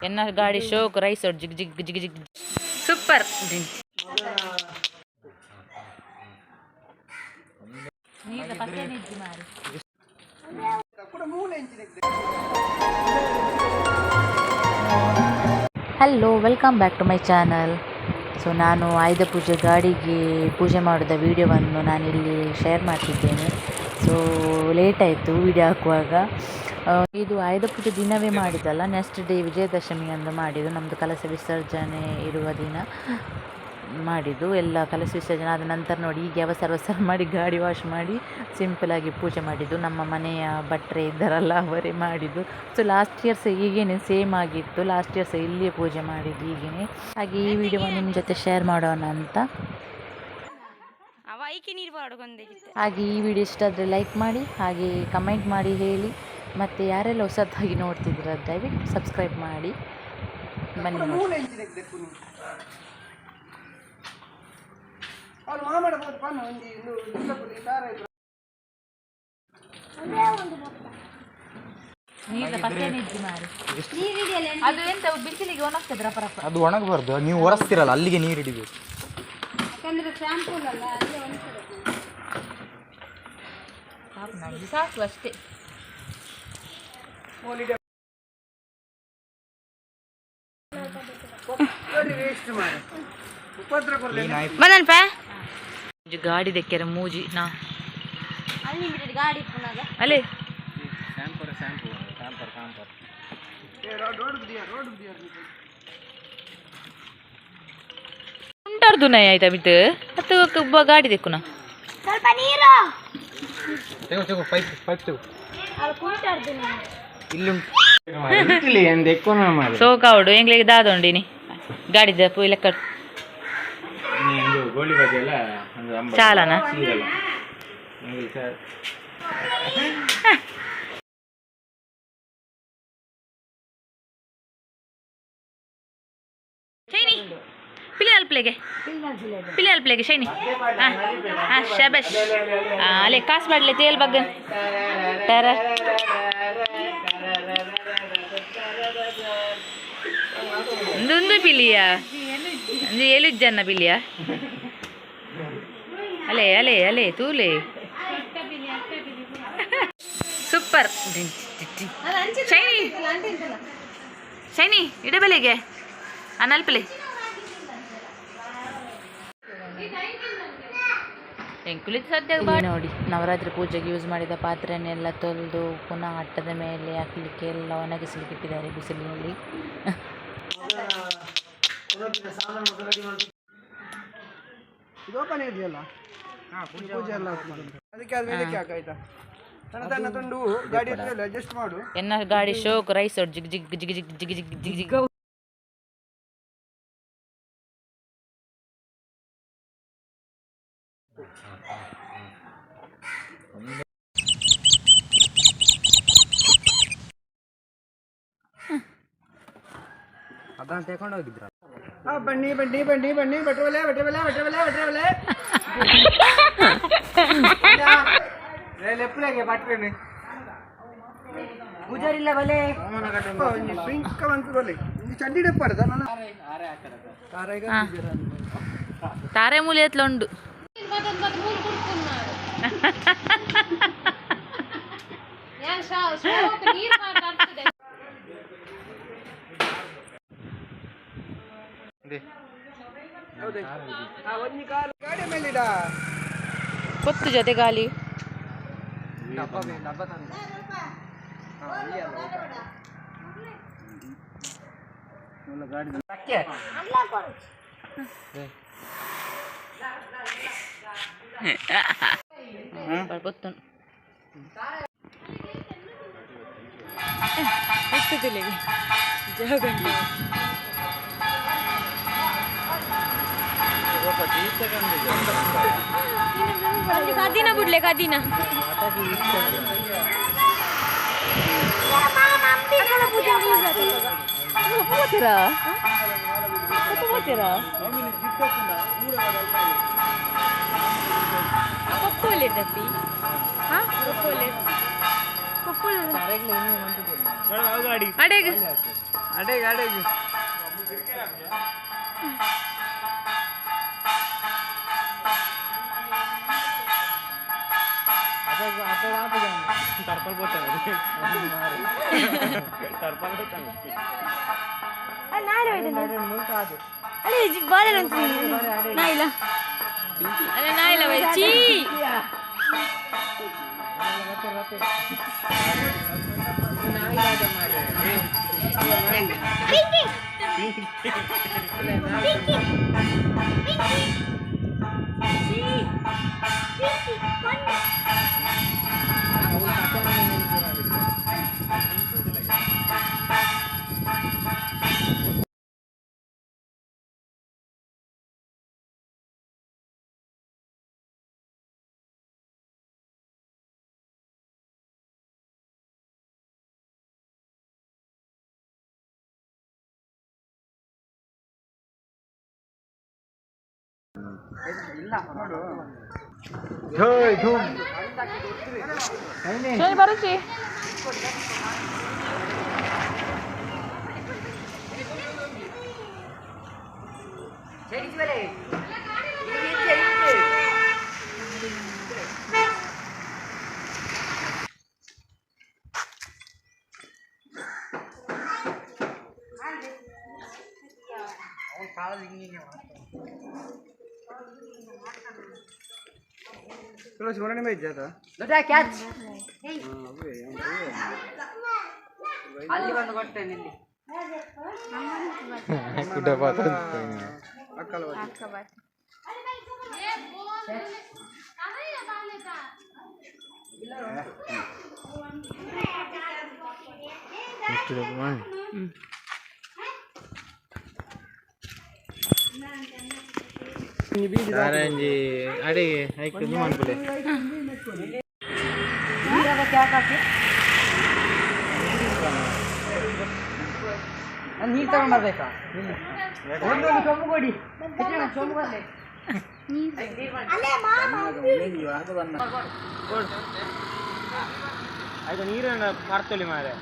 ಎನ್ನ ಗಾಡಿ ಶೋಕ್ rice jig jig jig jig super. Hello, welcome back to my channel. So ನಾನು ಆಯುಧ ಪೂಜೆ ಗಾಡಿಗೆ ಪೂಜೆ ಮಾಡಿದ ವೀಡಿಯೋವನ್ನು ನಾನಿಲ್ಲಿ ಶೇರ್ ಮಾಡ್ತಿದ್ದೇನೆ. ಸೊ ಲೇಟ್ ಆಯಿತು ವೀಡಿಯೋ ಹಾಕುವಾಗ. ಇದು ಆಯುಧ ಪೂಜೆ ದಿನವೇ ಮಾಡಿದ್ದಲ್ಲ, ನೆಕ್ಸ್ಟ್ ಡೇ ವಿಜಯದಶಮಿ ಅಂದು ಮಾಡಿದ್ದು. ನಮ್ಮದು ಕಲಶ ವಿಸರ್ಜನೆ ಇರುವ ದಿನ ಮಾಡಿದ್ದು. ಎಲ್ಲ ಕಲಶ ವಿಸರ್ಜನೆ ಆದ ನಂತರ ನೋಡಿ, ಹೀಗೆ ಅವಸರ ಅವಸರ ಮಾಡಿ ಗಾಡಿ ವಾಶ್ ಮಾಡಿ ಸಿಂಪಲಾಗಿ ಪೂಜೆ ಮಾಡಿದ್ದು. ನಮ್ಮ ಮನೆಯ ಭಟ್ರೆ ಇದ್ದಾರಲ್ಲ, ಅವರೇ ಮಾಡಿದ್ದು. ಸೊ ಲಾಸ್ಟ್ ಇಯರ್ ಸಹ ಹೀಗೇನೆ ಸೇಮ್ ಆಗಿತ್ತು. ಲಾಸ್ಟ್ ಇಯರ್ ಸಹ ಇಲ್ಲಿಯೇ ಪೂಜೆ ಮಾಡಿದ್ದು ಹೀಗೇನೆ. ಹಾಗೆ ಈ ವಿಡಿಯೋ ನಿಮ್ಮ ಜೊತೆ ಶೇರ್ ಮಾಡೋಣ ಅಂತ. ಅವ ಐಕೆ ನೀರು ಪಾಡ್ಕೊಂದಿತ್ತು. ಹಾಗೆ ಈ ವಿಡಿಯೋ ಇಷ್ಟ ಆದರೆ ಲೈಕ್ ಮಾಡಿ, ಹಾಗೆ ಕಮೆಂಟ್ ಮಾಡಿ ಹೇಳಿ. ಮತ್ತು ಯಾರೆಲ್ಲ ಹೊಸದಾಗಿ ನೋಡ್ತಿದ್ದೀರ, ದಯವಿಟ್ಟು ಸಬ್ಸ್ಕ್ರೈಬ್ ಮಾಡಿ. ಬನ್ನಿ ನೋಡಿ. ಅದು ಎಂತ ಬಿಸಿಲಿಗೆ ಒಣಗ್ತದೆ ರಪ ರಪ. ಅದು ಒಣಗಬಾರ್ದು, ನೀವು ಒರೆಸ್ತಿರಲ್ಲ, ಅಲ್ಲಿಗೆ ನೀರು ಹಿಡಿಬೇಕು. ಯಾಕಂದ್ರೆ ಶಾಂಪೂಲ್ ಅಲ್ಲ, ಅಲ್ಲೇ ಒಣಗ್ತದೆ. ಸಾಕು ನಮ್ಗೆ, ಸಾಕು ಅಷ್ಟೇ. ಬಂದನ್ಪ. ಗಾಡಿ ದಕ್ಕೆರ ಮೂಜಿ ನಾ. ಅನ್ಲಿಮಿಟೆಡ್ ಗಾಡಿ ಪುನಗ. ಅಲ್ಲೇ. ಉಂಟಾರ್ದು ನೈ ಆಯ್ತಾ ಬಿಟ್ಟು ಹತ್ತು ಗಾಡಿ ದೆಕ್ಕುನ. ಸ್ವಲ್ಪ ನೀರು. ತೆಗೋ ತೆಗೋ, ಪೈಪ್ ಪೈಪ್ ತೆಗೋ. ಅಲ್ಲಿ ಕುಂಟಾರ್ದು. ಇಲ್ಲುಂಟು. ಸೋಕಾವಡು ಎಂಗ್ಲಿಗೆ ದಾದೊಂಡಿನಿ ಗಾಡಿದ ಲೆಕ್ಕ. ಗೋಳಿ ಬಜೆ ಎಲ್ಲ ಒಂದು ಅಂಬ. ಚಾಲನ. ಸೀರಲ್ಲ. ಶೈನಿ, ಪಿಲಿ ಅಲ್ಪ್ಲೆಗೆ, ಪಿಲಿ ಅಲ್ಪ್ಲೆಗೆ ಶೈನಿ. ಹಾಂ ಹಾಂ, ಶಬಶ್. ಅಲ್ಲೇ ಕಾಸು ಮಾಡಲಿ ತೇಲ್ ಬಗ್ಗೆ ಟರ. ಒಂದು ಪಿಲಿಯ ಒಂದು ಏಳು ಜನ ಪಿಲಿಯ. ಅಲೆ ಅಲೆ ಅಲೆ ತೂಲೆ. Super shiny. ಶೈನಿ ಇಡಬಲೆಗೆ ಅನಲ್ಪಲೆ ಎಂಕುಲಿತ ಸದ್ಯ. ನೋಡಿ, ನವರಾತ್ರಿ ಪೂಜೆಗೆ ಯೂಸ್ ಮಾಡಿದ ಪಾತ್ರೆಯನ್ನೆಲ್ಲ ತೊಳೆದು ಪುನಃ ಅಟ್ಟದ ಮೇಲೆ ಹಾಕಲಿಕ್ಕೆ ಎಲ್ಲ ಒಣಗಿಸಲಿಕ್ಕೆ ಇಟ್ಟಿದ್ದಾರೆ ಬಿಸಿಲಿನಲ್ಲಿ. ಇದು ಓಪನ್ ಇದೆಯಲ್ಲ, ಪೂಜೆ ಎಲ್ಲ ಹಾಕ್ಬೋದು. ಅದಕ್ಕೆ ಅದು ಇದಕ್ಕೆ ಹಾಕಾಯ್ತಾ, ಸಣ್ಣ ಸಣ್ಣ ತುಂಡು ಗಾಡಿ ಹತ್ರ ಅಡ್ಜಸ್ಟ್ ಮಾಡು. ಎನ್ನ ಗಾಡಿ ಶೋಕ್ ರೈಸ್ ಜಿಗ್ ಜಿಗ್ ಜಿಗ್ ಜಿಗ್ ಜಿಗ್ ಜಿಗ್ ಜಿಗ್ ಜಿಗ್. ಅದನ್ನ ತಗೊಂಡು ಹೋಗಿದ್ರ. ಹಾ, ಬನ್ನಿ ಬನ್ನಿ ಬನ್ನಿ ಬನ್ನಿ, ಬಟ್ರವಲೆ ಬಟ್ರವಲೆ ಬಟ್ರವಲೆ ಬಟ್ರವಲೆ. ಲೆಪ್ಪಲೆಗೆ ಬಟ್ರೇನೆ. ಸ್ವಿಂಕ ಅಂತ ಬಲ್ಲಿ ಚಂಡಿ ಡಪ್ಪಾಡ್ದ ನನ್ನ ತಾರೆ ಮೂಲೆ ಎತ್ಲ ಉಂಡು. ನೀರು ಮಾತಾಡ್ತದೆ. ಒಂಜಿ ಕಾಲು ಗಾಡಿ ಮೇಲಿಡ. ಕೊತ್ತು ಜೊತೆ ಗಾಲಿ. ಡಬ್ಬ ತಂದೆ. ಗೊತ್ತು. ಕದಿನ ಬಿಡ್ಲೆ ಕದಿನ. ಹೋಗ್ತೀರಾ? ಹೋಗ್ತೀರಾ? ಪಪ್ಪೋಲೆ ಡಬ್ಬಿ. ಹಾ, ಪಪ್ಪೋಲೆ. ಅಡೆಗೆ ಅಡೆಗೆ ಅಡೆಗೆ ನಾಯಿಲ ಅಲ್ಲ ನಾಯಿಲ ಚೀ ಬರುಚಿ. ತುಳಸಿ ಒಣನೆ ಬೈಜಾತ ಕ್ಯಾಚ್ ಅಲ್ಲಿ ಬಂದು ಕೊಟ್ಟೇನೆ ಇಲ್ಲಿ. ಅಕ್ಕಲ. ಅಡೆ ಐಕ್ ಅನ್ಕುಲೆ. ನೀರು ತಗೊಂಡ್ ಬರ್ಬೇಕಾ? ಒಂದೊಂದು ಚೊಂಬು ಕೊಡಿ, ಚೊಂಬು ಕೊಡ್ಲಿ. ಆಯ್ತು, ನೀರನ್ನು ಮರ್ತೊಳಿ ಮಾರೆ.